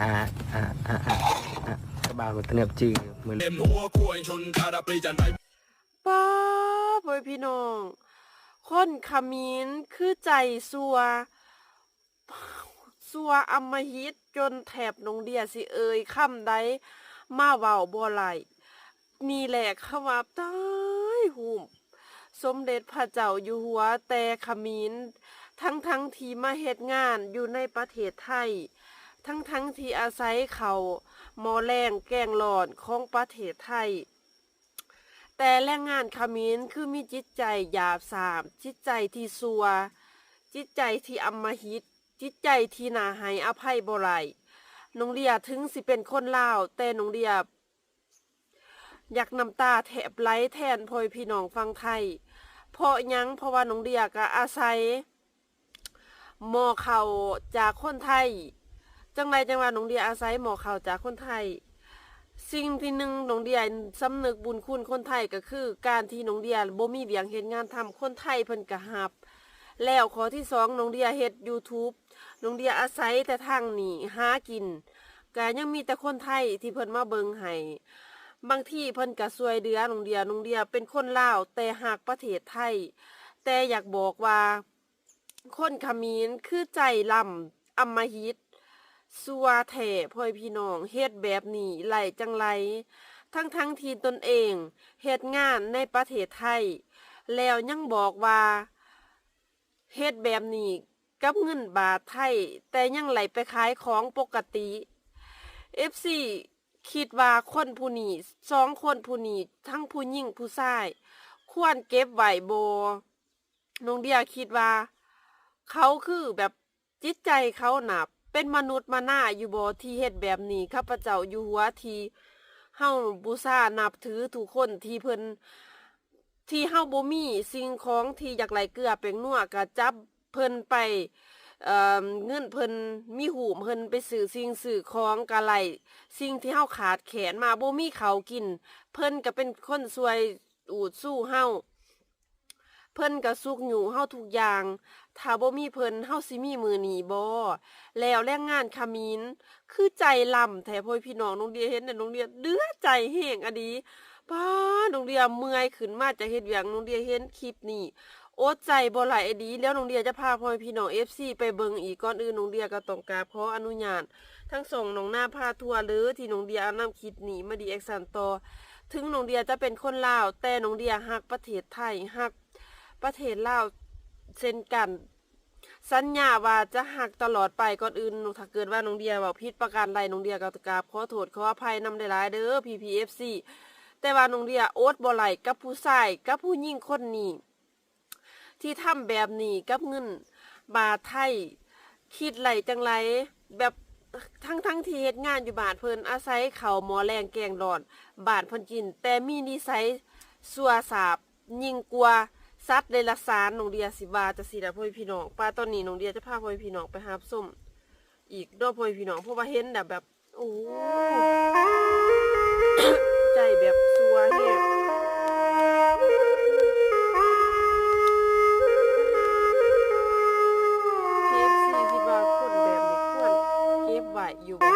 ອາ ອາ ອາ ອາ ກະບ່າວກະເຕີບຈື່ມື້ ເຕັມຫົວຄວາຍຊົນຄາດາບຣີຈັນໄປ. ປ້າ ພໍ່ແມ່ພີ່ນ້ອງ ຄົນຂະມິນຄືໃຈຊົ່ວ ຊົ່ວອຳມະຫິດ ຈົນແທບນ້ອງເດຍຊິເອີ່ຍຄຳໃດມາເວົ້າບໍ່ໄດ້. ນີ້ແຫຼະຄຳວ່າຕາຍໂຫງ ສົມເດັດພະເຈົ້າຢູ່ຫົວແຕ່ຂະມິນ ທັງໆທີ່ມາເຮັດງານຢູ່ໃນປະເທດໄທ ທັງໆທີ່ອາໄສເຂົ້າໝໍ້ແລງແກງຮ້ອນຂອງປະເທດໄທ ແຕ່ແລງງານຂະມິນຄືມີຈິດໃຈຫຍາບສາມ, ຈິດໃຈທີ່ຊົ່ວ, ຈິດໃຈທີ່ອຳມະຫິດ, ຈິດໃຈທີ່ໜ້າໃຫ້ອະໄພບໍ່ໄດ້. ນ້ອງເດຍເຖິງຊິເປັນຄົນລາວ ແຕ່ນ້ອງເດຍ ຢາກນ້ຳຕາແທບໄຫຼແທນພໍ່ແມ່ພີ່ນ້ອງຝັ່ງໄທ. ເພາະຫຍັງ? ເພາະວ່ານ້ອງເດຍກະອາໄສໝໍ້ເຂົ້າຈາກຄົນໄທ. ຈັ່ງໃດຈັ່ງວ່ານ້ອງເດຍອາໄສໝໍ້ເຂົ້າຈາກຄົນໄທ? ສິ່ງທີໜຶ່ງ ນ້ອງເດຍສຳນຶກບຸນຄຸນຄົນໄທ ກະຄືການທີ່ນ້ອງເດຍບໍ່ມີວຽກເຮັດງານທຳ ຄົນໄທເພິ່ນກະຮັບ. ແລ້ວຂໍ້ທີສອງ ນ້ອງເດຍເຮັດ YouTube ນ້ອງເດຍອາໄສແຕ່ທາງນີ້ຫາກິນ ກະຍັງມີແຕ່ຄົນໄທທີ່ເພິ່ນມາເບິ່ງໃຫ້. ບາງທີເພິ່ນກະຊ່ວຍເຫຼືອນ້ອງເດຍ. ນ້ອງເດຍເປັນຄົນລາວແຕ່ຮັກປະເທດໄທ. ແຕ່ຢາກບອກວ່າ ຄົນຂະມິນຄືໃຈລ່ຳ ອຳມະຫິດ ຊົ່ວແທ້ ພໍ່ແມ່ພີ່ນ້ອງ ເຮັດແບບນີ້ໄດ້ຈັ່ງໃດ? ທັງໆທີ່ຕົນເອງເຮັດງານໃນປະເທດໄທ ແລ້ວຍັງບອກວ່າ ເຮັດແບບນີ້ກັບເງິນບາດໄທ ແຕ່ຍັງໄດ້ໄປຂາຍຂອງປົກກະຕິ. ເອັຟຊີ ຄິດວ່າຄົນຜູ້ນີ້ ສອງຄົນຜູ້ນີ້ ທັງຜູ້ຍິງຜູ້ຊາຍ ຄວນເກັບໄວ້ບໍ່? ນ້ອງເດຍຄິດວ່າເຂົາຄືແບບ ຈິດໃຈເຂົານະ ເປັນມະນຸດມະນາຢູ່ບໍ່ ທີ່ເຮັດແບບນີ້? ຂ້າພະເຈົ້າຢູ່ຫົວທີ່ເຮົາບູຊານັບຖືທຸກຄົນທີ່ເພິ່ນ ທີ່ເຮົາບໍ່ມີສິ່ງຂອງທີ່ຢາກໄດ້ເກືອແປ້ງນົວ ກະຈັບເພິ່ນໄປ ເອີ່ມ ເງິນເພິ່ນມີຮູບເພິ່ນໄປຊື້ສິ່ງຊື້ຂອງກະໄດ້ ສິ່ງທີ່ເຮົາຂາດແຄນມາ ບໍ່ມີເຂົ້າກິນ ເພິ່ນກະເປັນຄົນຊ່ວຍອູດຊູເຮົາ ເພິ່ນກະຊຸກຍູ້ເຮົາທຸກຢ່າງ ຖ້າບໍ່ມີເພິ່ນເຮົາຊິມີມື້ນີ້ບໍ່? ແລ້ວແລງງານຂະມິນຄືໃຈລ່ຳແທ້ ພໍ່ແມ່ພີ່ນ້ອງ ນ້ອງເດຍເຫັນແລ້ວນ້ອງເດຍເດືອດໃຈແຮງອີ່ຫຼີ. ປ້າ ນ້ອງເດຍເມື່ອຍຂຶ້ນມາຈາກເຮັດວຽກ ນ້ອງເດຍເຫັນຄລິບນີ້ ອົດໃຈບໍ່ໄດ້ອີ່ຫຼີ. ດຽວນ້ອງເດຍຈະພາພໍ່ແມ່ພີ່ນ້ອງເອັຟຊີໄປເບິ່ງອີກ. ກ່ອນອື່ນນ້ອງເດຍກະຕ້ອງກາບຂໍອະນຸຍາດທັງຊ່ອງນ້ອງນາພາທົວເດີ ທີ່ນ້ອງເດຍເອົານຳຄລິບນີ້ມາຣີແອັກຊັນຕໍ່. ເຖິງນ້ອງເດຍຈະເປັນຄົນລາວ ແຕ່ນ້ອງເດຍຮັກປະເທດໄທ ຮັກປະເທດລາວເຊັ່ນກັນ ສັນຍາວ່າຈະຮັກຕະຫຼອດໄປ. ກ່ອນອື່ນ ຖ້າເກີດວ່ານ້ອງເດຍເວົ້າຜິດປະການໃດ ນ້ອງເດຍກະກາບຂໍໂທດຂໍອະໄພນຳຫຼາຍໆເດີ ພີ່ໆເອັຟຊີ ແຕ່ວ່ານ້ອງເດຍອົດບໍ່ໄດ້ກັບຜູ້ຊາຍ ກັບຜູ້ຍິງຄົນນີ້ ທີ່ທຳແບບນີ້ກັບເງິນບາດໄທ. ຄິດໄດ້ຈັ່ງໃດ ແບບ ທັງໆທີ່ເຮັດງານຢູ່ບ້ານເພິ່ນ ອາໄສເຂົ້າໝໍ້ແລງແກງຮ້ອນບ້ານເພິ່ນກິນ ແຕ່ມີນິໄສຊົ່ວຊາບຍິ່ງກວ່າສັດເດຍລະສານ. ນ້ອງເດຍຊິວ່າຈັ່ງຊີ້ລະ ພໍ່ແມ່ພີ່ນ້ອງ. ປະ ຕອນນີ້ນ້ອງເດຍຈະພາພໍ່ແມ່ພີ່ນ້ອງໄປຮັບຊົມອີກເນາະ ພໍ່ແມ່ພີ່ນ້ອງ ເພາະວ່າເຫັນແລ້ວແບບ ໂອ້ ໃຈແບບຊົ່ວແຮງ. ເອັຟຊີ ຄິດວ່າຄົນແບບນີ້ຄວນເກັບໄວ້ຢູ່ບໍ່?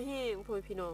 ແຮງ ພໍ່ແມ່ພີ່ນ້ອງ.